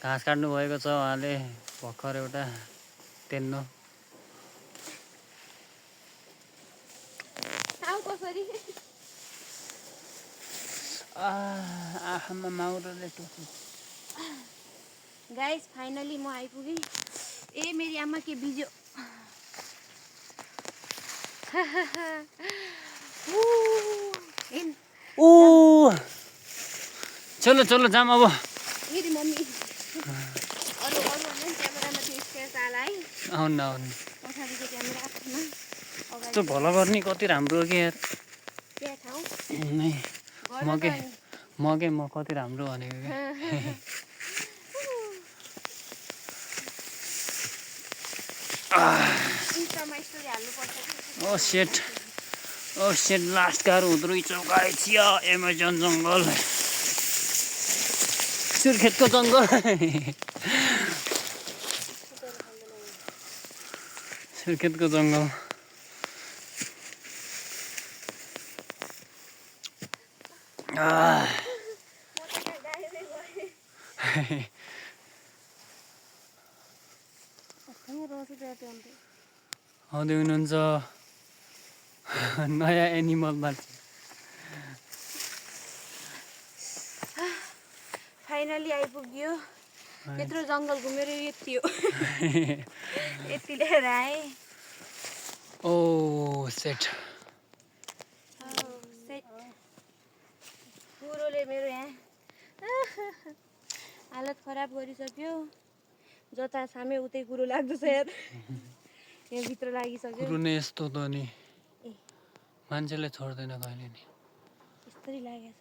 घाँस काट्नु भएको छ उहाँले भर्खर एउटा तेन्नो आमा माउरोले टोक्यो गाइस फाइनली म आइपुगेँ। ए मेरी आमा के बिज्यो। ओ चलो चलो जाम अब मेरी मम्मी अरू अरू क्यामेरामा त्यो स्पेस आला है। आउनु आउनु पछाडिको क्यामेरा आफ्ना त्यो भलो गर्ने कति राम्रो हो कि यार के ठाउँ नै गर्न म कति राम्रो भनेको क्या इन्स्टामा स्टोरी हाल्नुपर्छ। ओ सेट लास्ट गाह्रो हुँदो रहेछ गाइस या एमाजोन जङ्गल सुर्खेतको जङ्गल सुर्खेतको जङ्गल आउँदै हुनुहुन्छ नयाँ एनिमल मान्छे फाइनली आइपुग्यो। त्यत्रो जङ्गल घुमेर यति हो यति लिएर आएँ। ओ सेट कुरोले मेरो यहाँ हालत खराब गरिसक्यो। जता छामे उतै कुरो लाग्दैछ यार। यहाँभित्र लागिसक्यो। कुरो नै यस्तो त नि मान्छेले छोड्दैन कहिले नि यस्तरी लागेछ।